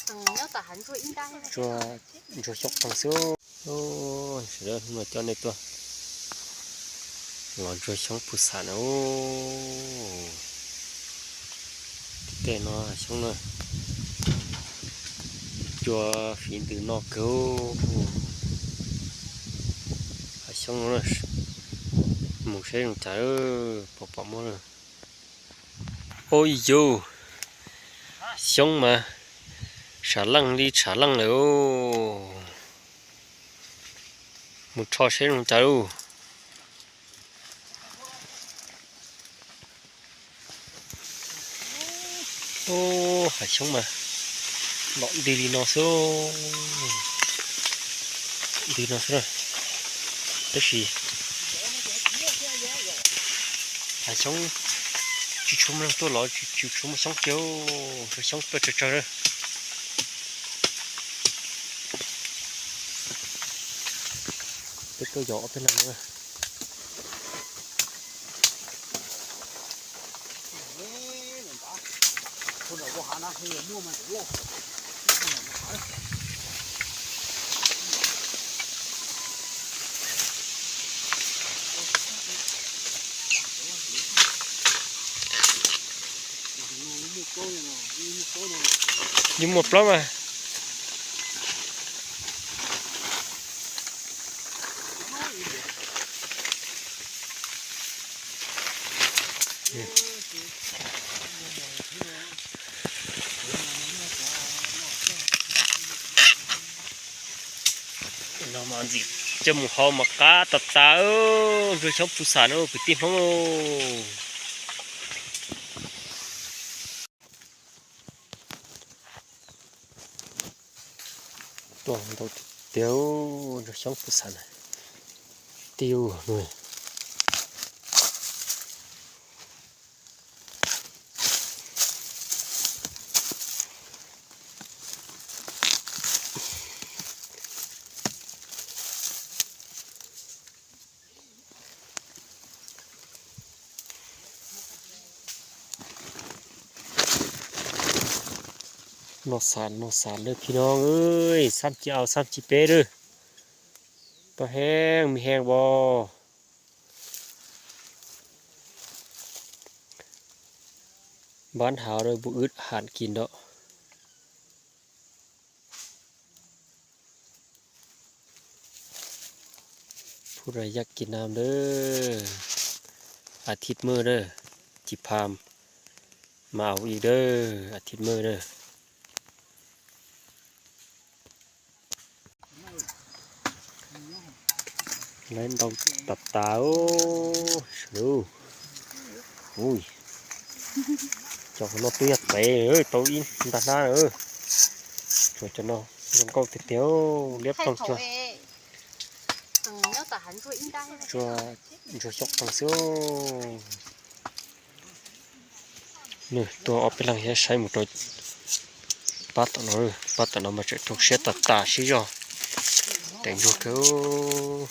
Ntsuag xyoob qeeg xwb. Sawv daws, hnub no coj nej tuaj los ntsuag xyoob pus xam na. Tej no xyoob na, cua fiv ntws no kawg. Hav xyoob no, mus saib zoo cas pom pom muab lawm. Ua yus, xyoob mas tshav leej li tshav leej lawm. Mus rho saib zoo cas lauj. Ub, hav xyoob mas nom ntws li no xwb, ntws no xwb. Tab sis hav xyoob tsis tshua muaj neeg tuaj los tsis tshua muaj xyoob kiag, xyoob tuaj tsawg tsawg na. Peb tuaj yos ob peb leeg na. Yeej muaj plaub mas. No mas ntxim coj mus hau mas qab tas tas, ntsuag xyoob pus xam na kwv tij Hmoob. Tuaj ntau tiag, ntsuag xyoob pus xam na. Tiu. Noj xam noj xam lawm phij no, xab ci au xab ci peb lawm. Tau heev me heev as. Bán hảo rồi bổ ướt hẳn kín đó. Phút này dắt Việt Nam đó. Athit mơ đó. Chỉ pham. Mà ảo ý đó. Athit mơ đó. Lawv ntau tas tas. Ui, cov no twb yog tsev, tau ib nta hnab. Cov no zoo nkauj tiag tiag, liab ploog cuag. Ntsuag xyoob qeeg xwb. Nws tuaj ob peb leeg thiab saib mus rau pab tom no, pab tom no mas tseem rau siab tas tas sib zog. Tev ntsuag kawg.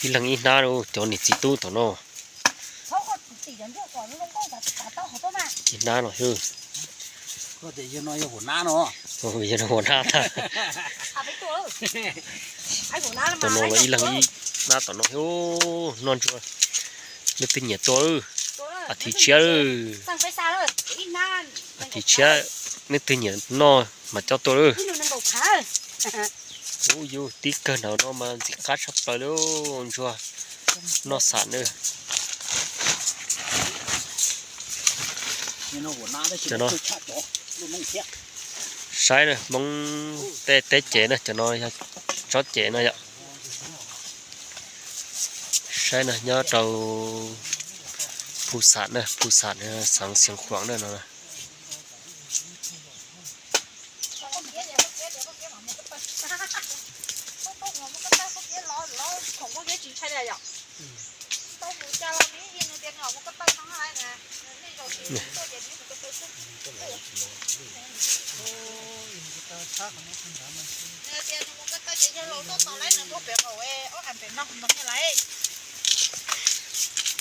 Ib leeg ib hnab, cov niam txiv tub tom no. Ib hnab no xwb. Yog no ua hnab tag. Tom no los ib leeg ib hnab tom no. Noj ntsuag, leej twg nyiam tua, a thiv tshiab. A thiv tshiab, leej twg nyiam noj mas coj tua lawm. Ub, yus tib kawg nraud no mas ntxim qab tshaj plaws li ntsuag noj xam na. Cov no, saib na, Hmoob tej teb ces na, cov no yog tsob ces no yom. Saib na, nyob rau Phu Xas na, Phu Xas xeev Xeev Khuam na no.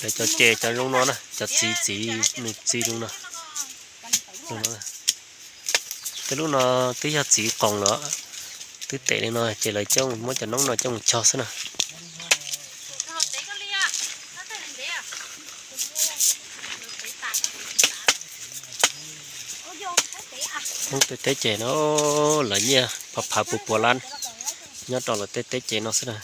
Lawv cov ces cov zoo no na, cov txiv txiv nws txiv zoo no. Tej lub no twb yog txiv qoos lawm, twb tes li no ces lawv coj muab cov noob no coj mus cog xwb na. Hmoob tej teb ces no lawv nyiaj phav phav puas puas lab nyob rau lawv tej teb ces no xwb na.